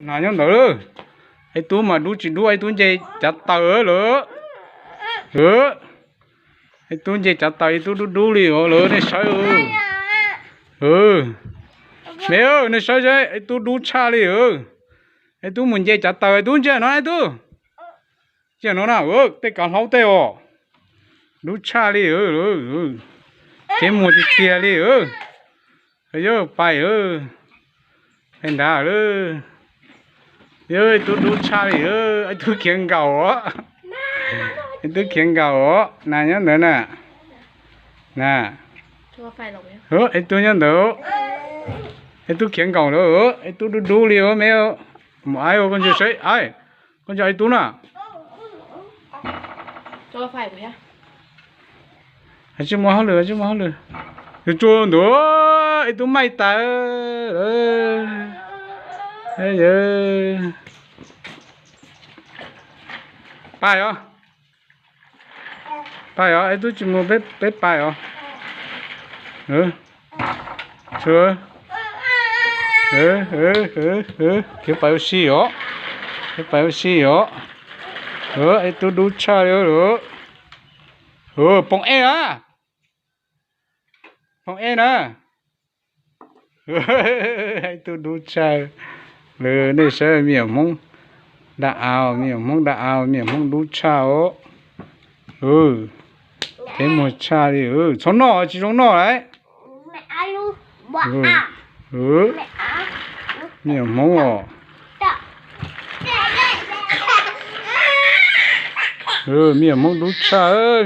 Nas nyob ntawd lawm. Ib tug mas dub tsis dub, ib tug nce cav taws lawm. Ib tug nce cav taws, ib tug dub dub li os lawm, nej saib. Me, nej saib saib, ib tug dub tshaj li. Ib tug mus nce cav taws, ib tug ntsia no, ib tug ntsia no na, tej kav hlaub tej os. Dub tshaj li. Cev muag tiag tiag li. Yog pais lawm. Pais nrad lawm. Yog ib tug dub tshaj li. Ib tug khiav nkaum os. Ib tug khiav nkaum os, nas nyob ntawd na. Na, ib tug nyob ntawd. Ib tug khiav nkaum lawm, ib tug dub dub li os me. Mus aib, koj ntsia saib, aib, koj ntsia ib tug na. Tsis muaj hauj lwm, tsis muaj hauj lwm. Tus tsuag ntawd, ib tug maij tas. Pais os. Pais os, ib tug tsis mus, peb pais os. Khiav pais ua si os. Khiav pais ua si os. Ib tug dub tshaj li. Poob ej na. Poob ej na. Ib tug dub tshaj. Lawv, nej saib me nyuam Hmoob da av, me nyuam Hmoob da av, me nyuam Hmoob dub tshaj os. Cev muag tshaj li. Txhob noj, tsis zoo noj lawm. Me nyuam Hmoob os. Me nyuam Hmoob dub tshaj.